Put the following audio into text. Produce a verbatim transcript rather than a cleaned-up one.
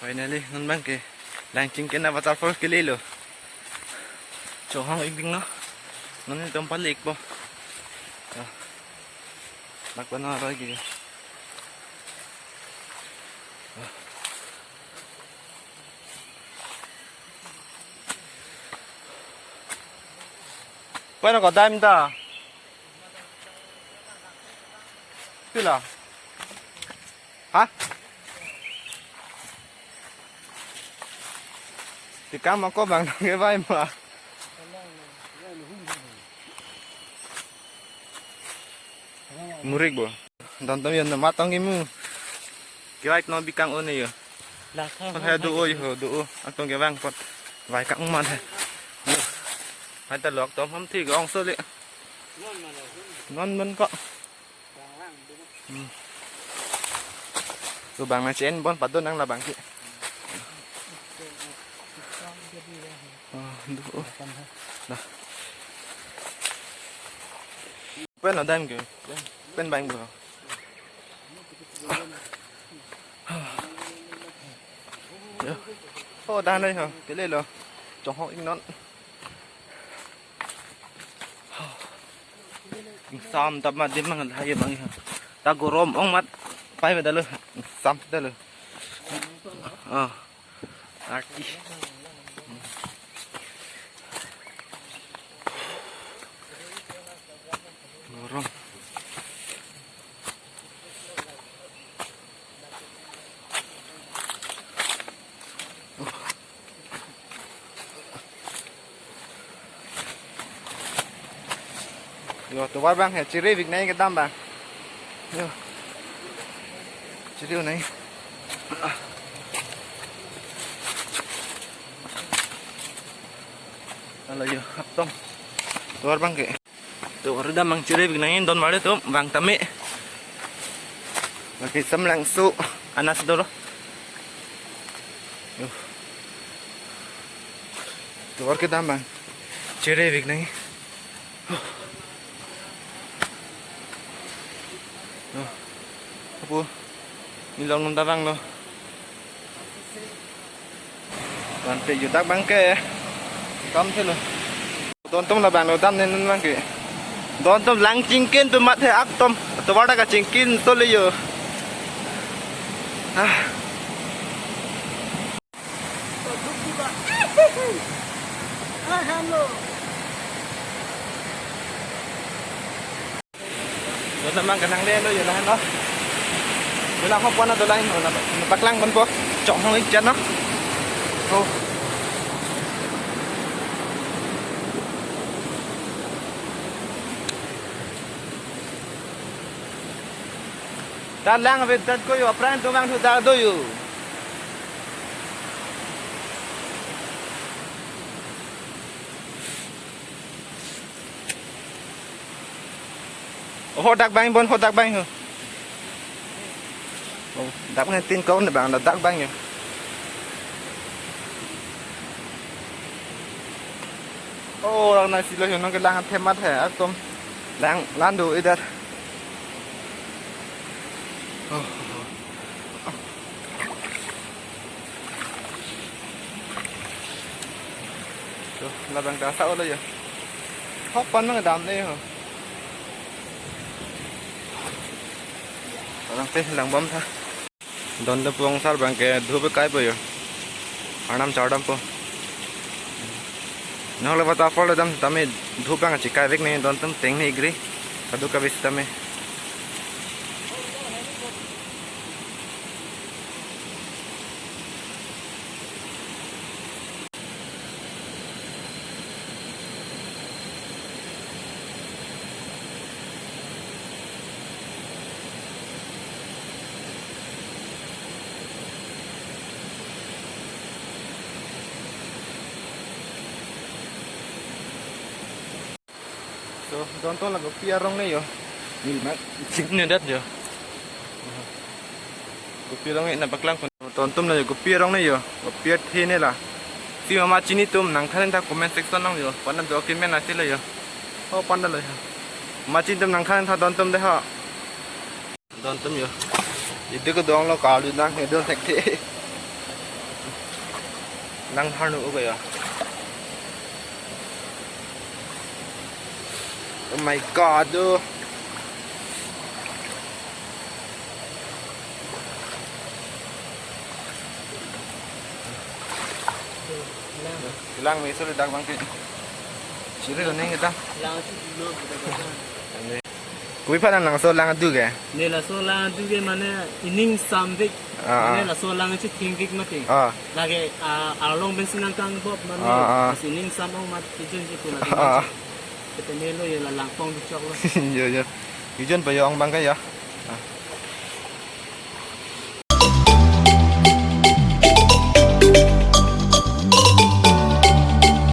Finally, non abang ke Langchingken a waterfall kelelo. Chonghong-ik ding non. Non itum palik po. Ya. Bak bana aroi ke. Bueno, ko dam ta. Pila? Ha? Tikam ako bang nang kevai ma. Murik bo. Don atum yo, no matong kimu. Kevai no bikang one yo. Lakha kon hai do-o yo, do-o. Atong kevang pot. Vai kang man hai. Hai ta lok tom ham thi gong so le. Non man ko. Hmm. Tu bang na chen bon padon nang labang ke. Oh, do-o. Dah. Pen lo dam ke. Pen bang bo. Ya. Oh, dah nai ha. Kelelo. Chonghong-ik non. Sam tap ma dim mang hai bang ha. Ta gorom ong mat. Pai ba dalo. Sam dalo. Ah. Aki. Gorom. Yo, tovar bang he, chiri vik nai kedam bang. Yo. Chiri nai. Alo yo, hap tong. Tovar bang ke. Tovar kedam bang chiri vik nai don mare to bang tame. Lagi samlang su anas dolo. Yo. Tovar kedam bang chiri vik nai. Oh. Apo. Ni long num ta vanglo. Tangte yo dak bang ke. Kam thelo. Don atum labang lo dam ne non bang ke. Don atum Langchingken atum mat he ak atum. Tovar ta kachingkin so le yo. Ah. Don atum bang ke nanglelo yo lahen lo. Yo lang ho pon na dolang ho na paklang pon po. Chonghong-ik jan lo. Oh. Ta lang ave dat ko yo, aphrang atum bang thu ta do yo. Oh, ho dak bang bon, ho dak bang ho. Oh, dak ngan tin kong ne bang, dak bang yo. Oh, lang nai si lo yo, nang kelang themat he, atum. Lang, lang do idar. Oh. Tuh, labang ta sa olo ya. Hok pan mang dam ne ho. Orang teh lang bom tha. Don atum pung sar bang ke dhup kai po yo. Arnam chardam po. Nang le waterfall dam tame dhup bang chikai vek ne don atum teng ne igri. Kadu kavis tame. So, don atum la kopi arong ne yo. Neli ma chini det yo. Kopi arong ne na paklang pon. Don atum la yo kopi arong ne yo. Kopi athe ne la. Si mama chini atum nangthan ta comment section nang yo. Pon na document na si lo yo. Oh, pon da lo yo. Ma chini atum nangthan ta don atum de ho. Don atum yo. Idu ko dong lo kalu nang he don thekthe. Lang harnu uga ya. Oh my God, oh. Lang meso le dak bangke. Siri lo neng kita. Lang si dulu, budak-budak. Kopi aphan nangso lang adu ke? Ne laso lang adu ke mane ining samvik. Ah, mane ah. Laso lang chethengvik mati. Ah. Lake, ah, arlong pensi nangkangbop mane. Ah, ah. Lasi ining sam ong mat kijun ji pula. Ah, ah. Kete melo ya la langpong dichok lo. Yo, yo. Kijun pa yo ong bangke ya. Ah.